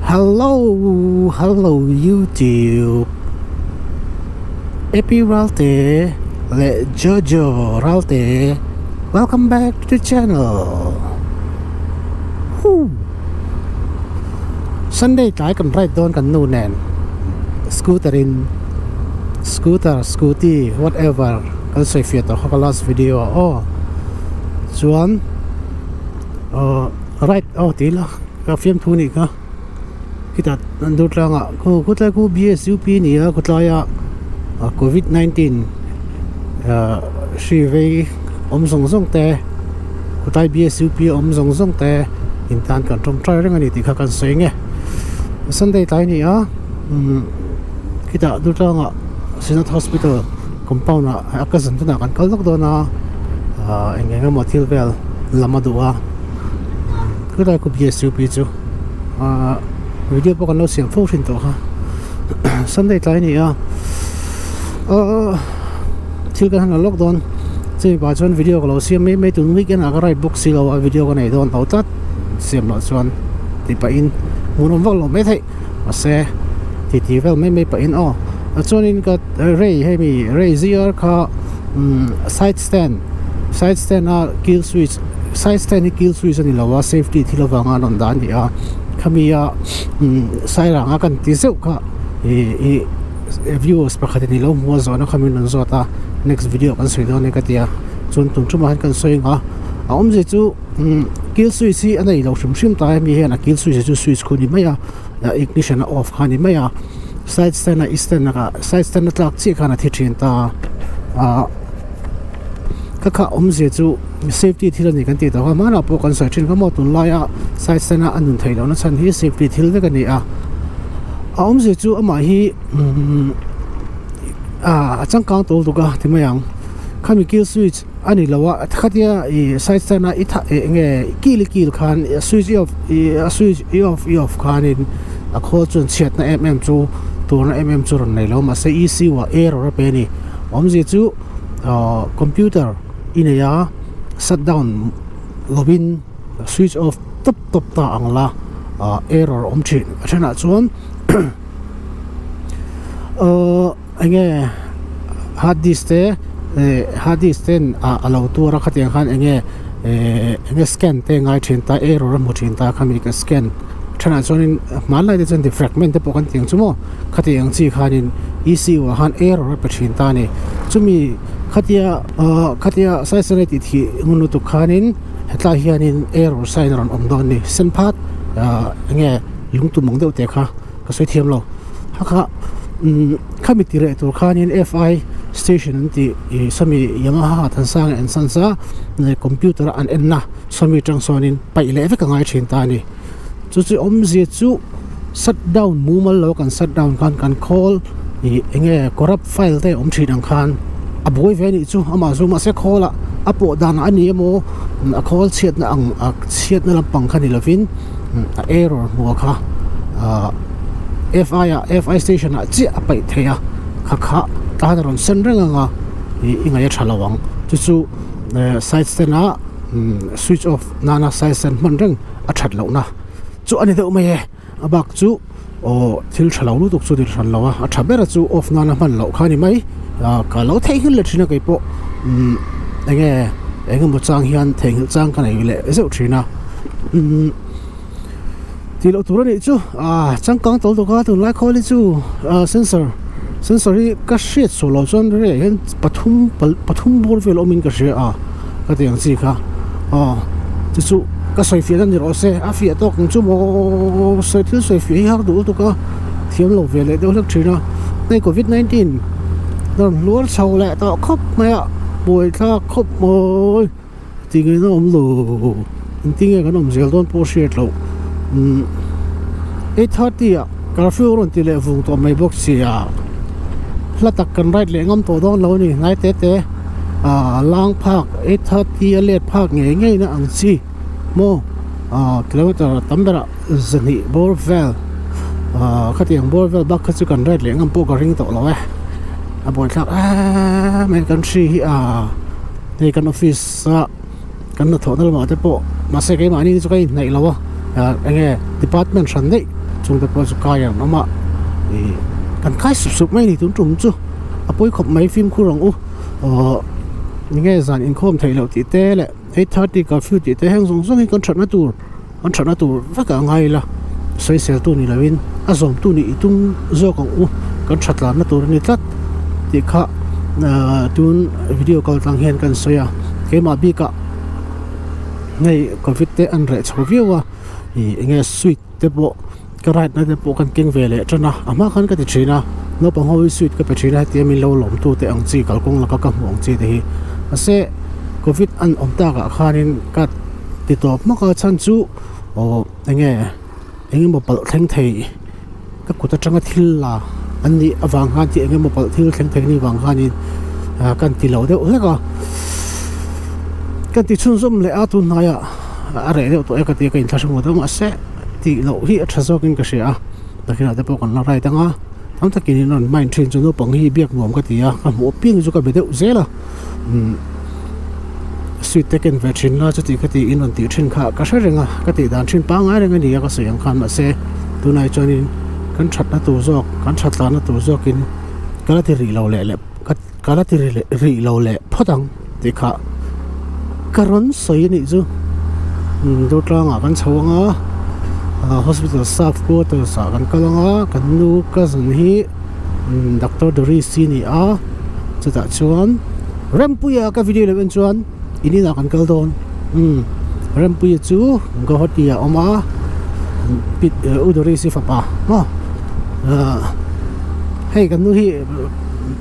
Hello hello YouTube Epi Ralte leh Jojo Ralte welcome back to the channel Whoo Sunday tlai kan ride dawn kan nu nen scooter in scooter scooty whatever kan sawi fiah tawh kha ka last video ah aw chuan aw ride aw tih ila. Ka fiamthu nih kha khitah an dur tlangah khu khutlai khu BSUP a ni a khawtlaia covid 19 ah hri vei awm zawng zawng te khawtlai BSUP awm zawng zawng te in tan kan tawngtai reng a ni tih kha kan sawi ang e Sunday tlai a ni a umm khitah dur tlangah Synod hospital compound ah a cousin te hnah kan kal lawk dawn a ah eng eng emaw thil vel lam a duh a. Khulai khu BSUP chu ahh video pawh kan lo siam fo thin tawh kha Sunday tlai a ni a ahh thil kan han la lawk dawn chumi pah chuan video ka lo siam mai mai tun weekend ah ka ride bawk si lo a video ka nei dawn lo tlat siam loh chuan tih pahin hmuhnawm vak loh mai theih mahse titi vel mai mai pahin aw chuanin ka rei hemi rei zir kha umm side stand side stand a kill switch side stand hi kill switch a ni lo a safety thil avanga an rawn dah a ni a khami a umm sairanga kan ti zeuh kha ih ih viewers pakhat in ilo hmu a zawhna kha min rawn zawt a next video kan sawi dawn e ka ti a chuan tun tumah hian kan sawi ang a a awmzia chu umm kill switch hi a nei lo hrim hrim ta hemi hian a kill switch chu switch khu a ni mai a ignition a off kha a ni mai a side stand a i stand a side stand a tlak chiah khan a thi thin ta a. Ka kha awmzia chu safety thil a ni kan tih tawh kha hmanah pawh kan sawi thin kha maw tunlaia side stand a a nun theih lohna chhan hi safety thil vek a ni a a awmzia chu amah hi umm ah a changkang tul tuk a ti mai ang khami kill switch a ni lo a khatia ih side stand a i tha eng nge kil i kil khan switch i off ih a switch i off i off khanin a khawl chuan chhiatna em em chu turna em em chu rawn nei lo mahse ECU ah error a pe a ni awmzia chu. Ahh computer i nei a shut down lovin switch off tawp tawp ta ang la ah error a awm thin a thenah chuan ahh eng nge hard disk te eh hard disk ten ah a lo tuar a khatiang khan eng nge eh eng nge scan te a ngai thin ta error a hmu thin ta khami ka scan thenah chuanin hmanlai te chuan defragment te pawh kan ti ang chu maw. Khatiang chi khanin ECU ah khan error a pe thin ta a ni. Chumi khatia ahh khatia saisane tih thih ngun lutuk khanin hetlai hianin error sign a rawn awm dawn a ni. Sen phat ahh enge lung tum ang deuh teh kha ka sawi thiam lo. Kha kha umm khami ti reh tur khanin FI station an tih ih sawmi Yamaha Thansanga and Sons a computer a an enna sawmi atang sawnin paih leh vek a ngai thin ta a ni. Chu chu awmzia chu shut down mumal lo kan shut down khan kan khawl ih eng nge corrupt file te awm thin ang khan a buai ve anih chu amah chu mahse khawl ah a pawh dan a ni emaw a khawl chhiatna ang a chhiatna lampang kha ni lovin a error hmuh kha ah F_I ah F_I station ah chiah a paih thei a kha kha tan a rawn sen reng ang a ih i ngaih a tha lo ang chu chu side stand ah switch off nana side stand hman reng. A that lohna chu a ni deuh mai e a bak chu aw thil tha lo lutuk chu ni hran lo a a tha ber a chu off nana hman loh kha a ni mai ah ka lo theihnghilh leh thin a keipawh umm eng nge eng emaw chang hian theihnghilh chang ka nei leh zeuh thin a umm tih loh tur a nih chu ah changkang tawlh tawk a tunlai khawl hi chu ah sensor sensor hi ka hriat suh loh chuan rei ah hian pathum pathum bawr vel awmin ka hria a. Ka ti ang chi kha aw chu chu ka sawi fiah na ni rawh se a fiah tawk ang chu maw sawi thil sawi fiah hi har duh lutuk a thiam lo ve leh deuh hlek thin a hei covid 19 a rawn hluar chho leh tawh khawp mai a buai thlak khawp mawi ti ngei na awm lo engtin nge kan awm zel dawn pawh hriat loh umm 8:30 ah curfew a rawn ti leh vung tawh mai bawk sia hla tak kan ride leh ngam tawh dawn lo a ni hnai te te. Ah lang phak 8:30 a let phak ngei ngei na ang chi maw ah kilometer tam berah zahnih bawr vel ah khatiang bawr vel bak kha chu kan ride leh ngam pawh ka ring tawh lo e a buaithlak em em kan hri hi ah hei kan office a kan hnathawhna lamah te pawh mahse keimahni chu ka inhnaih lo a ah eng nge department hran daih. Chungte pawh chu kai ang awm a ih kan kai sup sup mai a ni tun tum chu a pawi khawp mai fimkhur ang u aww enge zan inkhawm theih loh tih te leh 8:30 curfew tih te heng zawng zawng hi kan thatna tur an thatna tur vek ah ngai ila sawisel tu ni lovin a zawm tu nih i tum zawk ang u kan that tlanna tur a ni tlat tih kha ahh tun video kal tlang hian kan sawi a keimah bikah hei covid te an reh chho viau a ih eng nge sweet te pawh ka ride na te pawh kan keng ve leh tan a a hma khan ka ti thin a naupang ho hi sweet ka pe thin a hetiang min lo lawm tu te ang chi kalkawng laka ka hmuh ang chi te hi mahse covid an awm takah khanin ka ti tawp hmak a chhan chu aw eng nge eng emaw palh thleng thei ka kut atanga thil la an nih avang khan tih eng emaw palh thil thleng thei ni vang khanin ah kan ti lo deuh hlek a ka ti chhunzawm leh a tun hnaiah a reh deuh tawh e ka ti a ka inthlahrung lo deuh mahse tih loh hi a tha zawkin ka hria a takinah te pawh kan la ride ang a tam takin in rawn mind thin chu naupang hi biak nuam ka ti a ka hmuh apiang chu ka be deuh zel a umm sweet te ken ve thin la chuti ka tiin rawn tih thin kha ka hre reng a ka tih dan thin pangngai reng a ni a ka sawi ang khan mahse tunah chuanin kan thatna tur zawk kan that tlanna tur zawkin ka la ti rih lo leh leh ka la ti rih lo leh phawt ang tih kha ka rawn sawi a nih chu umm Durtlangah kan chho ang a ah hospital staff quarters ah kan kal ang a kan nu cousin hi umm doctor Doris hi a ni a chutah chuan Rempuia ka video loh en chuan in inah kan kal dawn umm Rempuia chu Guwahati ah a awm a u Doris-i fapa maw ah hei kan nu hi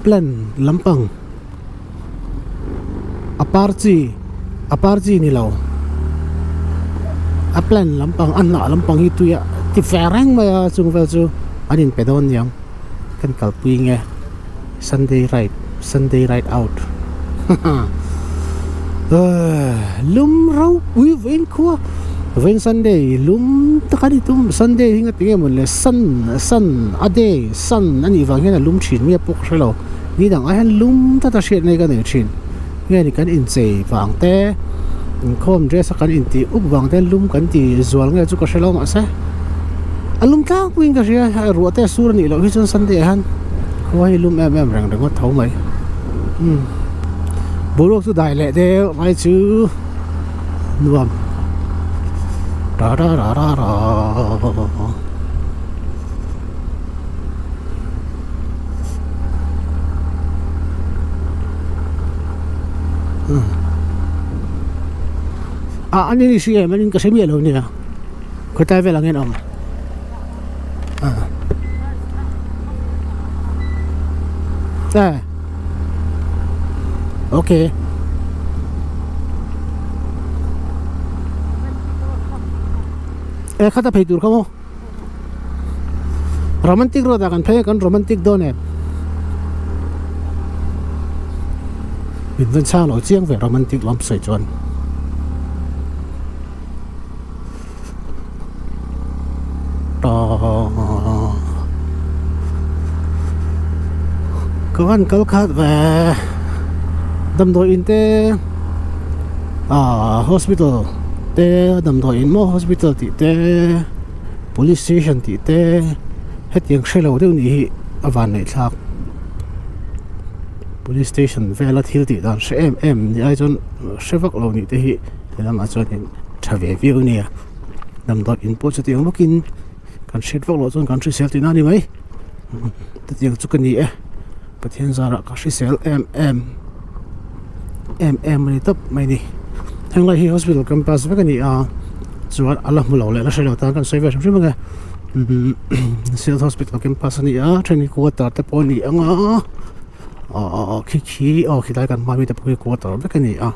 plan lampang a par chi a par chi ni lo a plan lampang a hnah lampang hi tui a ti ve reng mai a chung vel chu an inpe dawn niang kan kalpui nge sunday ride sunday ride out lum ropui vawiin khua vawiin sunday lum tak a ni tum sunday hi ngatinge maw le sun sun a day sun a nih vang hian a lum thin nge pawh ka hre lo. Ni dang ah hian lum tata hriat nei ka nei thin nge ni kan inchei vang te inkhawm dress a kan intih up vang te lum kan ti zual nge chu ka hre lo mahse a lum tlangpuiin ka hria a ruah te a sur a nih loh hi chuan sunday ah hian khua hi lum em em reng ringawt tho mai umm boruak chu dai leh deuh mai chu nuam ra ra ra ra ra. Ah an in hri em an in ka hre miah lo nia khawtlai velah nge an awm ah eh okay eh khata phei tur kha maw. Romantic road ah kan phei a kan romantic dawn em min van chhang lo chiang ve romantic lam sawi chuan ka van kal khat ve damdawi in te ah hospital te damdawi in maw hospital tih te. Police station tih te hetiang hre lo deuh nih hi a van neih thlak police station vela thil tih dan hre em em ni ai chuan hre vak lo nih te hi he lamah chuanin tha ve viau a nia damdawi in pawh chutiang bawkin kan hriat vak loh chuan kan hrisel tihna a ni mai chutiang chu ka ni e Pathian zarah ka hrisel em em em em a ni tawp mai a ni henglai hi hospital campus vek a ni a chuan a la hmu lo leh la hre lo tan kan sawi ve hrim hrim ang e umm civil hospital campus a ni a then hi quarter te pawh a ni ang a ahh khi khi aw khilai kan hma mi te pawh khi quarter vek a ni a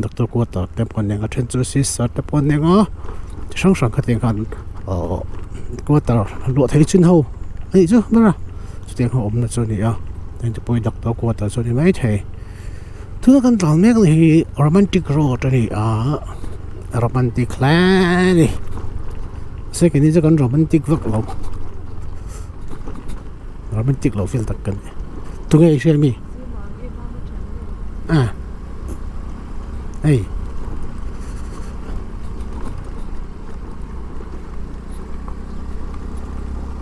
doctor quarter te pawh an ni ang a then chu sister te pawh an ni ang a chi hrang hrang khatiang khan ahh quarter luah thei chin ho a nih chu ber a chutiang ho awmna chu a ni a heng te pawh hi doctor quarter chu a ni maithei. Tuna kan tlan mek na hi romantic road a ni a romantic hle a ni second hi chu kan romantic vak lo romantic lo vel tak kan ni tunge i hria mi ah hei.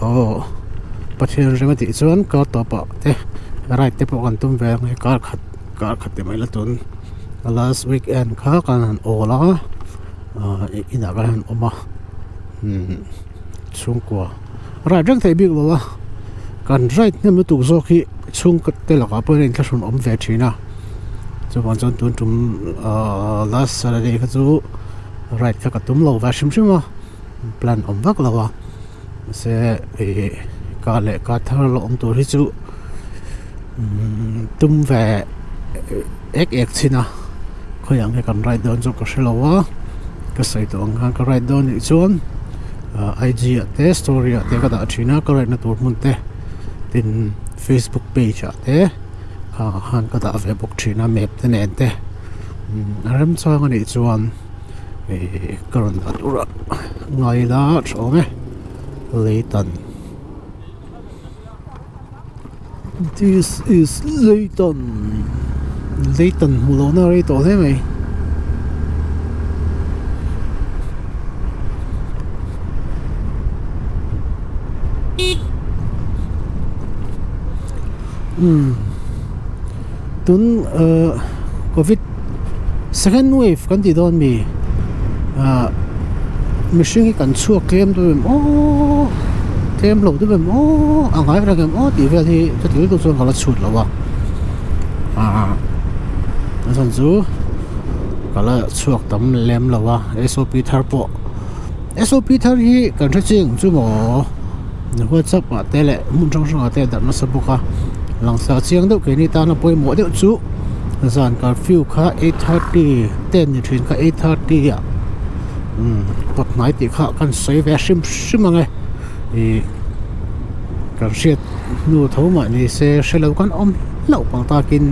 Aw Pathian rem a tih chuan kar tawpah te ride te pawh kan tum ve ang e kar khat kar khat ti mai la tun last weekend kha kan han awl a ah inah kan han awm a umm chhungkua ride reng theih bik lo a kan ride hnem lutuk zawk hi chhungkaw te lakah pawh hian inthlahrun awm ve thin a chuvang chuan tun tum ah last saturday kha chu ride kha ka tum lo ve hrim hrim a. Plan awm vak lo a mahse ih kar leh kar thar la awm tur hi chu umm tum ve ek ek chin a khawiah nge kan ride dawn chu ka hre lo a ka sawi tawh ang khan ka ride dawn nih chuan ah I_G ah te story ah te ka dah thin a ka ride na tur hmun te tin facebook page ah te ah khan ka dah ve bawk thin a map te nen te umm a remchang anih chuan. Ih ka rawn dah tur a ngai la tha awm e Leitan this is Leitan Leitan hmuh lohna a rei tawh hle mai. Umm tun ahh covid second wave kan tih dawn mi ah mihring hi kan chhuak tlem deuh em aw tlem lo deuh em aw a ngai reng em aw tih vel hi chuti lutuk chuan ka la chhut lo a ah a chhan chu ka la chhuak tam lem lo a S O P thar pawh S O P thar hi kan hre chiang chu maw. WhatsApp ah te leh hmun hrang hrang ah te a darh nasa bawk a langsar chiang deuh keini tana pawimawh deuh chu zan curfew kha 8:30 ten ni thin kha 8:30 ah umm kawt hnai tih kha kan sawi ve hrim hrim ang e ih kan hriat hnu tho mah ni se hre lo kan awm hlauh pang takin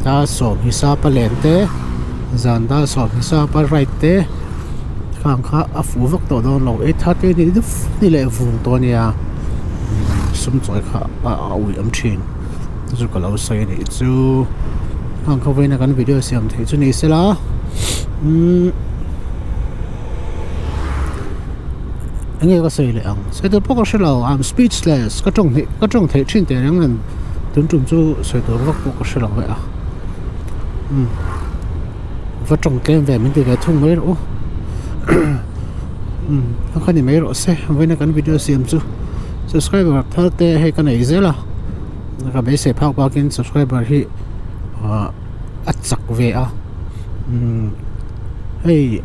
dar 10 hisap a len te zan dar 10 hisap a ride te. Khang kha a fuh vak tawh dawn lo 8:30 ni deuh ni leh vung tawh a nia sum chawi kha a ui awm thin chu chu ka lo sawi a nih chu khang kha vawiin a kan video siam theih chu ni sela umm eng nge ka sawi leh ang sawi tur pawh ka hre lo I'm speechless ka tawng hnih ka tawng theih thin teh reng nen tun tum chu sawi tur vak pawh ka hre lo ve a umm. Va tawng tlem ve min ti ve thung mai rawh u umm a kha ni mai rawh se vawiin a kan video siam chu subscriber thar te hei ka nei zel a ka beisei phak bak in subscriber hi ah a chak ve a umm hei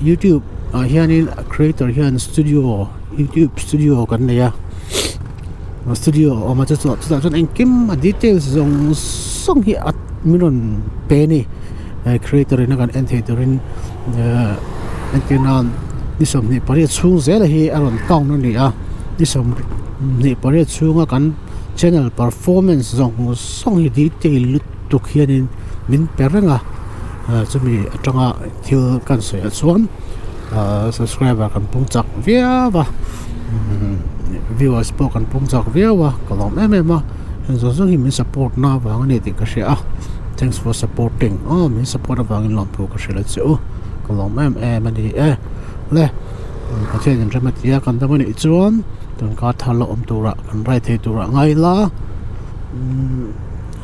youtube ah hian in creator hian studio youtube studio kan nei a studio a awm a chu chutah chuan engkim a details zawng zawng hi a min rawn pe a ni. Creator in a kan en thei turin entir nan ni 28 chhung zel hi a rawn count a ni a ni 28 chhunga kan channel performance zawng zawng hi detail lutuk hianin min pe reng a chumi atanga thil kan sawi ah chuan subscriber kan pung chak viau a viewers pawh kan pung chak viau a ka lawm em em a. Heng zawng zawng hi min support na avang a ni tih ka hria a thanks for supporting aw min support avangin lawmthu ka hrilh a che u ka lawm em em a ni e le Pathian in rem a ti a kan dam a nih chuan tun kar thar la awm turah kan rai thei turah ngai ila umm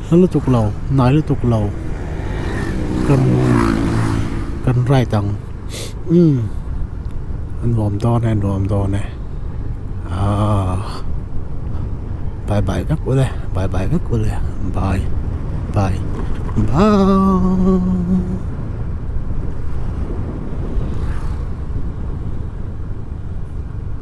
hla lutuk lo hnai lutuk lo kan kan ride ang umm a nuam dawn e a nuam dawn e. Aaa bye bye vek ule bye bye vek ule bye bye bye.